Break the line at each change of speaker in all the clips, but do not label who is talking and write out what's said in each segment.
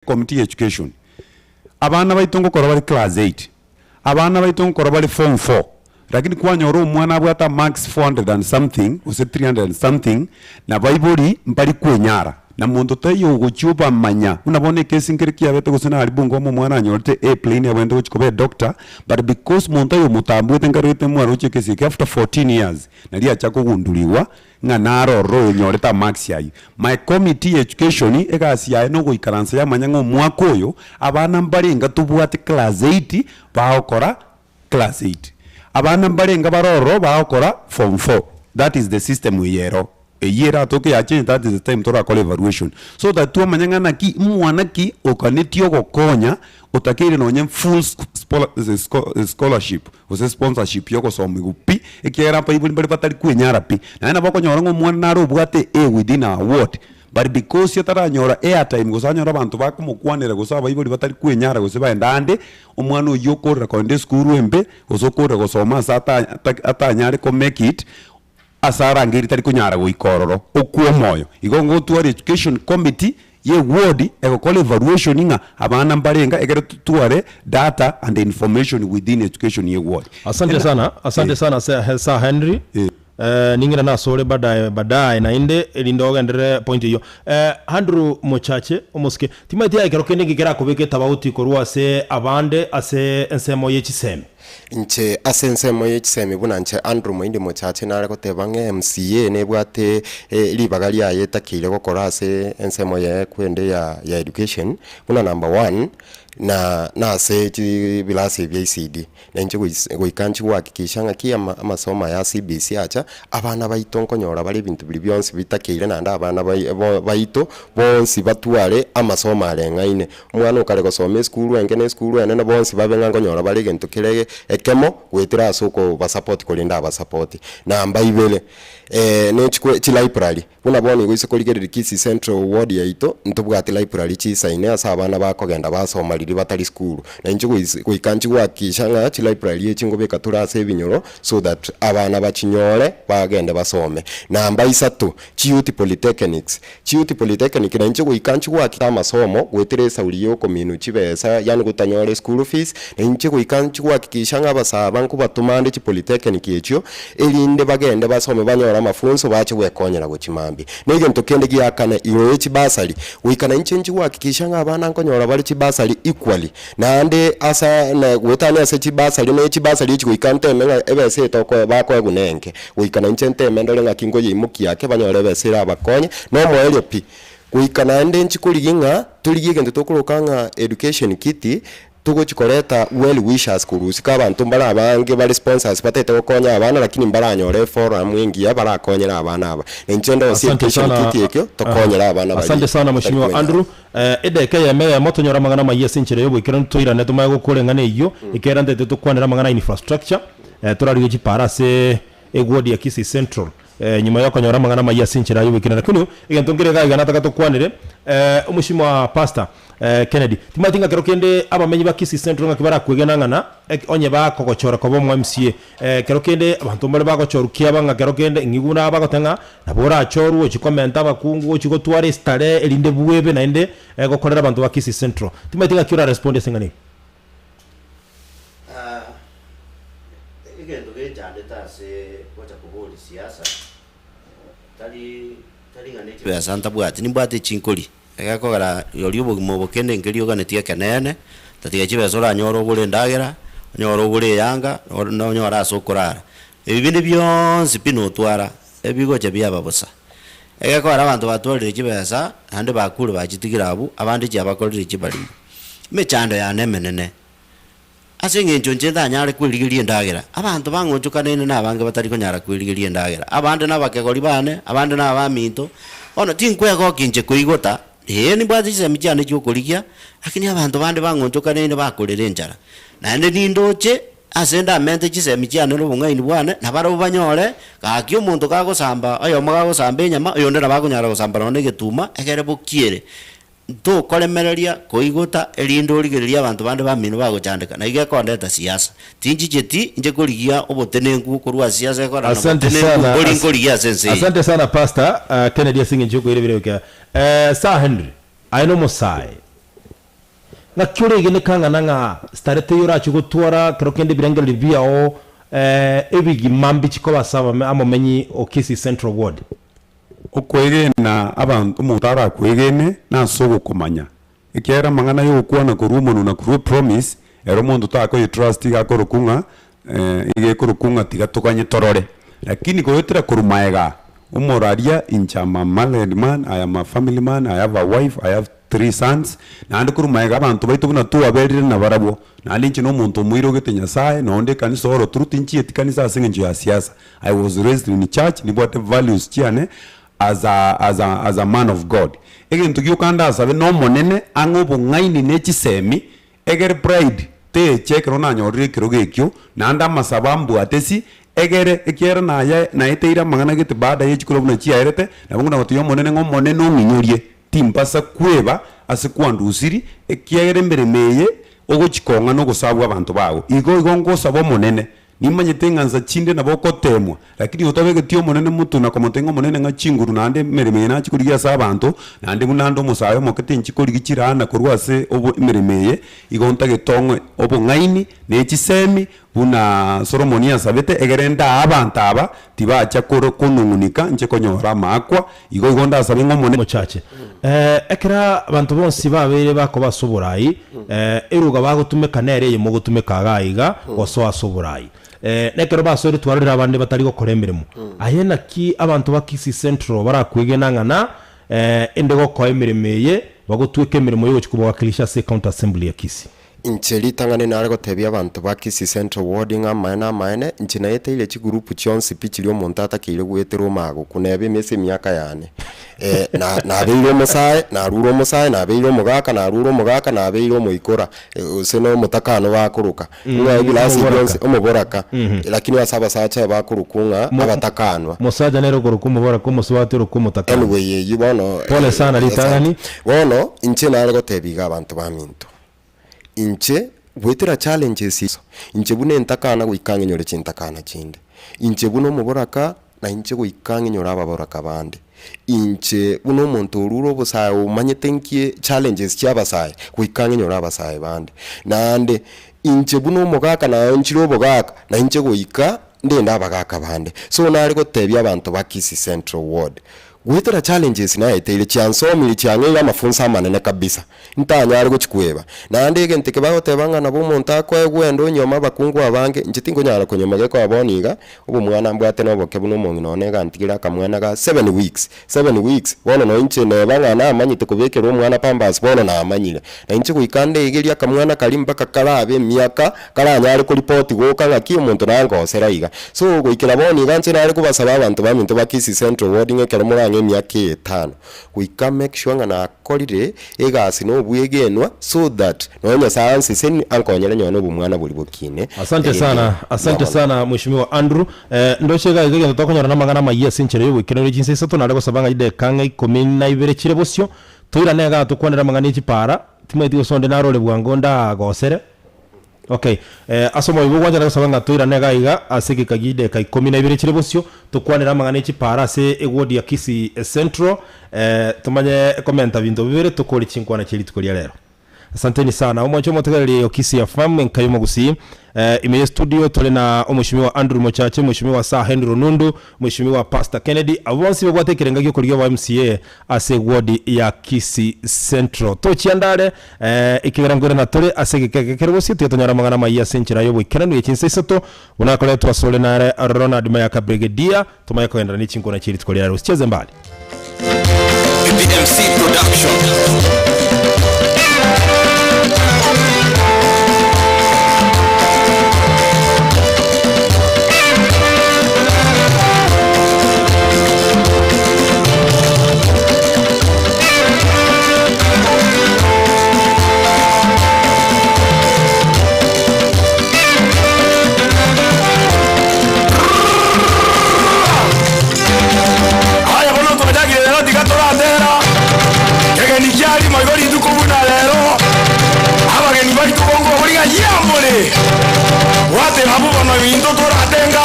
Committee ya education, abana baito ngokora bare class eight, abana baito ngokora bare form four, lakini kwanyora omwana abwate amarks 400 and something gose 300 and something, na baibori mbari kwenyara, na monto taiyo ogochia obamanya, buna bono ekesi nkere kiabete gose nari Bungoma omwana anyorete A plain abwenerete gochia koba edoctor, but because monto oyo omotambuete nkarwete mwaroche ekesi eke after 14 years, naria acha kogunduriwa ng'a naro ororo oyonyorete amarks ayio. My committee ya education egasi yaye nogoikaransa yamanya ng'a omwaka oyo abana mbarenga tobwate class eight bagokora class eight, abana mbarenga bare ororo bagokora form four, that is the system eye ero. Eyio eratoke ya change that is the time torakore evaluation so that twamanya ng'a naki mwana ki okanetie ogokonya otakeire nonye full scholarship gose sponsorship ya ogosomiwa pi, ekiagera abaibori mbare batari kwenyara pi. Naende nabo okonyora ng'a omwana nare obwate A within our ward, but because ataranyora airtime gose anyore abanto bakomokwanera gose abaibori batari kwenyara gose baende ande, omwana oyio okorera kogenda esukuru embe, gose okorera gosoma ase ata atanyare ko make it, ase arangeiri tari konyara goika ororo, okwe omoyo. Igo ngotware education committee ye eward egokora evaluation ng'a abana mbarenga ekere totware data and information within education ye eward.
Asante sana, asante sana Sir, Sir Henry. Eh, ning'ira nasore baadaye baadaye naende erinde ogenderere point eyio. Eh, Andrew Mochache omosike, timanyeti aye ekero kende nki kerakobeke etabauti korwa ase abande ase ensemo ye chisemi?
Inche ase ensemo ye chisemi buna inche Andrew Moindi Mochache nare goteba ng'a MCA nebwate ribaga riaye etakeire gokora ase ensemo yaye kwende ya ya education, buna number one, na nase chibilasi ebi bia ECD. Na inche gois goika nchi gohakikisha ng'aki ama amasomo aya a CBC acha, abana baito nkonyora bare ebinto biria bionsi bitakeire naende abana bai bo baito bonsi batware amasomo areng'aine. Omwana okare gosoma esukuru enke na esukuru enene bonsi babe ng'a nkonyora bare egento kere ekemo goetera ase okobasupport korende abasapoti. Namba ibere, ne chikwe chilibrary, buna bono igo ase korigereria Kisii Central ward yaito, ntobwati library chisaine ase abana bakogenda basoma riria batari sukuru. Na inche gois goika nchi gohakikisha ng'a chilibrary echi nkobeka tore ase ebinyoro so that abana bachinyore bagende basome. Namba isato, chiyouth polytechnics, Chiyouth Polytechnic nainche goika nchi goakera amasomo goetera esauri ya okominwa chibesa yaani gotanyora eschool fees, nainche goika nchi gohakikisha ng'a abasaa aba nkobatoma ande chipolytechnic echio, erinde bagende basome banyore amafunso bache gwekonyera gochia mambia. Na egento kende giakane, igoro ye chibursary, goika nainche nchi gohakikisha ng'a abana nkonyora bare chibursary equally, naende asa na goetania ase chibursary na echibursary echi goika nteme ng'a ebesa eye tokoe bakoegwa nenke. Goika nainche nteeme ndore ng'aki nkoyeimokia ake banyore ebesa erabakonye, na omoerio pi, goika naende inchi korigia ng'a torigie egento tokoroka ng'a education kit, togochi koreta well wishers korwa isiko abanto mbare abange bare sponsors batagete gokonya abana lakini mbaranyore eforum engiya barakonyere abana aba. Na inche ndosie
Asante
education
sana,
kit ekio, tokonyere abana baria
asante sana
batari
Mheshimiwa
kwenyara.
Andrew. Eh, edageka eyemo eyemo tonyore amang'ana amayia ase enchera y'oboikeranu toirane tomanye gokora eng'ana eyio, ekiagera ntagete tokwanere amang'ana a infrastructure. Torarigie chipara ase eward ya Kisii Central nyuma yokonyora amang'ana amayia ase enchera y'oboikeranu. Lakini egento nkere iga iga nataka tokwanere Omweshimiwa Pastor Kennedy, timanyeti ng'a kero kende abamenyi ba Kisii Central ng'aki barakwegena ng'a na onye bakogochora koba omo MCA, kero kende abanto mbare bagochorwa kiaba ng'a kero kende ng'igwe buna bagoteba ng'a nabo orachorwe ochie komenta abakungu ochie gotwara esitarehe erinde bwebe naende gokorera abanto ba Kisii Central. Timanyeti ng'aki oraresponde ase eng'ana eye.
Egento genchandete ase gocha koboria siasa, tari tari ng'a ne chibesa ntabwati, nimbwate echinkori, egekogera rirorio obogima obo kende nkeri oganetie ekeneene, tatiga chibesa oranyore ogore endagera, onyore ogore eyanga, nonyore ase okorara. Ebi binde bionsi pi notwara, ebigocha biaba bosa. Egekogera abanto batwarire chibesa, naende bakure bachitigire abwo, abande chiabakorire chibarimo. Emechando yane emenene, ase eng'encho inche ntanyare kwerigeria endagera, abanto bang'onchokaneine nabange batari konyara kwerigeria endagera, abande nabakegori bane, abande nabaminto, bono tinkwegokia inche koigota, ee nimbwate chisemi chiane chi'okorigia, lakini abanto bande bang'onchokaneine bakorera enchara. Naende nindoche ase ndamente chisemi chiane na obong'aini bwane, nabarabwo banyore, gaki omonto kagosamba, oyomo kagosamba enyama, oyonde nabo akonyara gosamba nonya na egetuma, egere bokiere. Ntokoremereria koigota, erinde origererie abanto bande bamino bagochandeka, na igo ekondeta siasa. Tinchicheti inche korigia obotenenku korwa ase siasa ekora na
Asante
obotenenku
sana,
mbori
as,
nkorigia ase ense eye.
asante sana Pastor uh, Kennedy ase eng'encho yokoira ebirebi ekiya. Eh, Sir Henry, aye nomosae. Ng'aki oregene kang'ana ng'a stare teiyo orachie gotwara kero kende ebirengererio biao ebigima mbichi koba ase amomenyi o Kisii Central Ward?
Okwegena abanto omonto arakwegene nase ogokomanya, ekiagera amang'ana yogokwana korwa omonwa na korwa epromise, ere omonto takoyetrust iga akorokwa ng'a iga ekorokwa ng'a tiga toganye torore. Lakini goetera korwa magega, omoraria inche am a married man, I am a family man, I have a wife, I have three sons, naende korwa magega abanto baito buna twaberire nabarabwo, naende inche na omonto omoirogete Nyasaye, nonde ekanisa oro true tinchieti kanisa ase eng'encho ya siasa. I was raised in church, nibwate values chiane as a, as a, as a man of God. Egento gioka ndasabe n'Omonene ang'e obong'aini ne chisemi, egere pride teecha ekero nanyorire ekerogo ekio, naende amasabo ambwate si, egere ekiagera naye naeteire amang'ana gete baada ye chikura buna chiaerete, nabo nguna gotebia Omonene ng'a Omonene ong'inyorie, timbasa kweba ase kwandusirie, ekiagera emeremo eye ogochi kong'a nogosabwa abanto bago. Igo igo ngosaba Omonene, Nimanyete ng'a nsa chinde nabo ogoteemwa, lakini otabegeti Omonene motwe na komotebia ng'a Omonene ng'a chinguru naende emeremo eye nachie korigia ase abanto, naende buna ande omosae omoke tinchi korigia chiraana korwa ase obo emeremo eye, igo ntagete ong'e obong'aini ne chisemi buna Solomoni asabete, egere ndaa abanto aba tibacha koro konung'unika inche konyora amaakwa, igo igo ndasabe ng'a Omonene.
Mochache. Ekero abanto bonsi babeire bakoba ase oborai, eruga bagotumeka nere eye mogotumeka iga aiga gosoa ase oborai. Nekero basoire twarorire abande batari gokora emeremo. Aye naki abanto ba Kisii Central barakwegena ng'a na ende gokoa emeremo eye bagotweka emeremo yogochia kobawakilisha ase ecounty assembly ya Kisii?
Inche ritang'ani nare gotebia abanto ba Kisii Central Ward ng'a amaene amaene, inche naeteire chigroup chionsi pi chiria omonto atakeire goetera omagoko, neba emesa emiaka yane. Na nabeire omosae, narure omosae, nabeire omogaka, narure omogaka, nabeire omoikora, gose na omotakano bakoroka, ng'a ebilasi bionsi, omoboraka, lakini ase abasacha bakorokwa ng'a abatakanwa.
Mosacha nere okorokwa omoboraka, omosubati orokwa omotakano.
Anyway eyio bono
Pole sana ritang'ani.
Bono, inche nare gotebia iga abanto baminto. Inche goetera challenges iso, inche buna entakana goika ng'inyore chintakana chinde, inche buna omoboraka na inche goika ng'inyore ababoraka bande, inche buna omonto orure obosae omanyete nki challenges chia abasae, goika ng'inyore abasae bande. Naende inche buna omogaka naanchire obogaka, na inche goika ndende abagaka bande. So nare gotebia abanto ba Kisii Central Ward, Goetera challenges naeteire chiansomire chiang'eire amafunso amanene kabisa, ntanyare gochikweba. Naende egento eke bagoteba ng'a nabo omonto akoegwa ende onyuome abakungu abange, inche tinkonyara konyuoma gekoba bono iga, obomwana mbwate noboke buna omong'ina one iga antigere akamwana ga seven weeks, seven weeks, bono nonye inche neba ng'a namanyete kobekera omwana pampers bono namanyire. Na inche goika ndeigerie akamwana karia mpaka karabe emiaka, karanyare koripoti goka ng'aki omonto nangosera iga. So goikera bono iga inche nare kobasaba abanto baminto ba Kisii Central Ward ng'a ekero morang'e emiaka eye etano, goika make sure ng'a nakorire egasi na obwegenwa so that nonye Nyasaye anseseni ankonyere nyowe na obomwana boria bokine.
Asante
Erinde
sana, asante
mbuya mono.
sana Mheshimiwa Andrew. Ndoche iga iga egento tokonyora namang'ana amayia ase enchera y'oboikeranu chinsa isato nare gosaba ng'a chidakika ang'e ikomi na ibere chire bosio, toirane igaa tokwanere amang'ana e chipara, timanyeti gose onde narore bwango ndagosere. Okay, ase omoyo bw'ogwancha nagosaba ng'a toirane iga iga ase egeka gie chidakika ikomi na ibere chire bosio, tokwanere amang'ana e chipara ase eward ya Kisii Central, tomanye komenta binto bibere tokore chinkwana chie rituko ria rero. Asanteni sana. Omwanche omotegereri o Kisii FM enka y'omogusii. Ime ye studio tore na Omweshimiwa Andrew Mochache, Mweshimiwa Sir Henry Onundu, Mweshimiwa Pastor Kennedy. Abwo bonsi babwate ekerenga gi'okorigia oba MCA ase eward ya Kisii Central. Tochia ndare ekiagera nkoirana tore ase egeka eke kere bosio tiga tonyore amang'ana amayia ase enchera y'oboikeranu ye chinsa isato buna akoretwa asore nare Ronald Mayaka Brigadier tomanye kogenderera ne chinkwana chie rituko ria rero. Usicheze mbali.
BBMC Production. Aye bono twachakire rero tiga toratera kegeni kia rimo igo rituko buna rero abageni baito bonkobori ng'a yia more gwateba abwo bono ebinto toratenga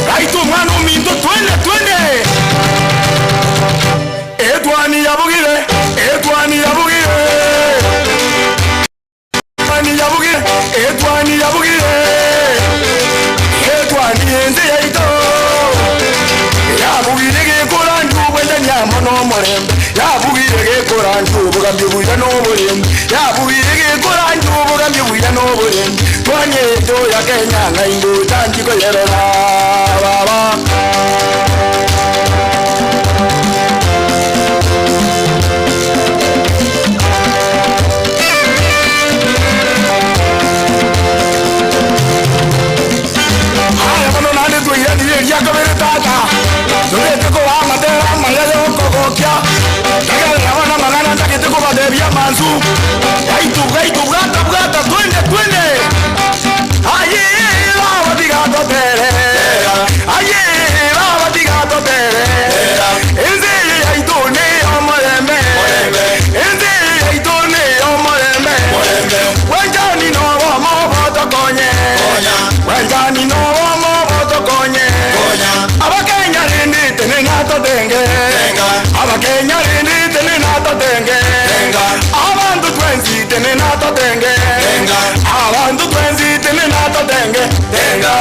raito omwana ominto twende twende Etwani yabugire etwani yabugire. buya na oborembi, Yabugire gekorandia obogambi obuya na oborembi, Twanyete oya Kenya ng'a ingocha nchikoyerora baba. Aya bono naende twairanire eria kabere tata, tobete koba amatera amaya y'okogokia, Tegerera bono amang'ana ntagete kobatebia amansu, Gaitu gaitu bwata bwata twende twende, Aye baba tiga totere, aye baba tiga totere, Ense eye yaito ney'omorembe, ense eye yaito ney'omorembe, Bwanchani nobomo botokonye, bwanchani nobomo botokonye, Abakenya rende tenena totenge, Abakenya rende tenena totenge, Abanto twensi tenena totenge, Abanto twensi tenena totenge, Tenga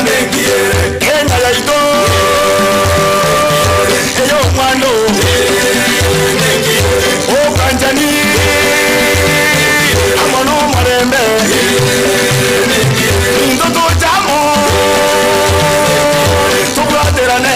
nengiere Kenya yaito, ey'omwando, Obwanchani amo nomorembe, Ninto tochamo tobwaterane.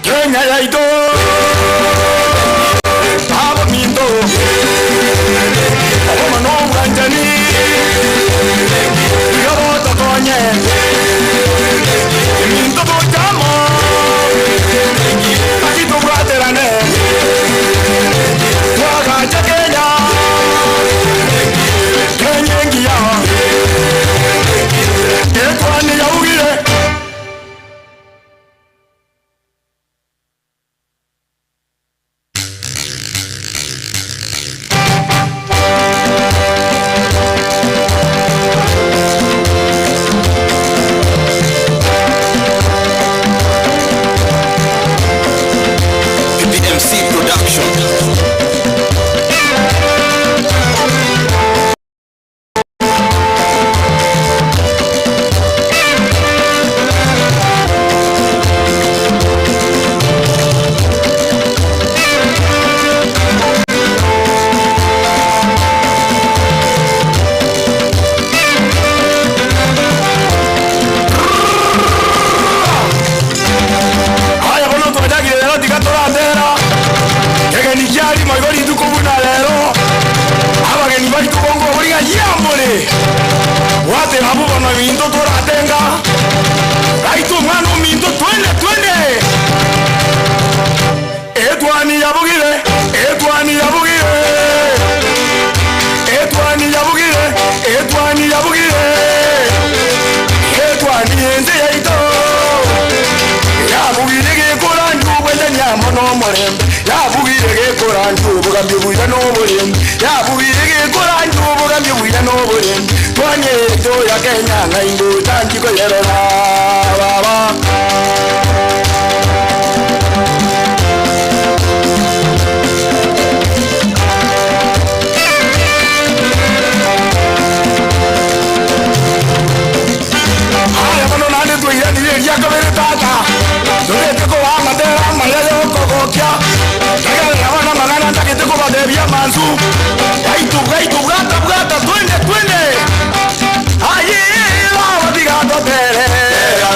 Kenya yaito abaminto oboma nobwanchani iga botokonye eminto tochamo aki tobwaterane twagacha Kenya Kenya engiya etwani yaugire.
PPMC Production.
Aya bono twachakire rero tiga toratera kegeni kiarimo igo rituko buna rero abageni baito bongo boriga yambore gwatera abo bono ebinto toratenga gaito omwana ominto twende twende etwani yabugire etwani yabugire etwani yabugire etwani yabugire etwani ense yaito yabugire gekora njubwende nyamo nomorembe yabugire gekora njubuga mbibuya noborembe yabugire gekora njubuga mbibuya noborembe twanyeto ya Kenya ng'a ingocha nchikoyerora baba. Aya bono naende twairanire eria kabere tata, tobete koba amatera amaya y'okogokia, tegerera bono amang'ana ntagete kobatebia amansu, gaitu gaitu.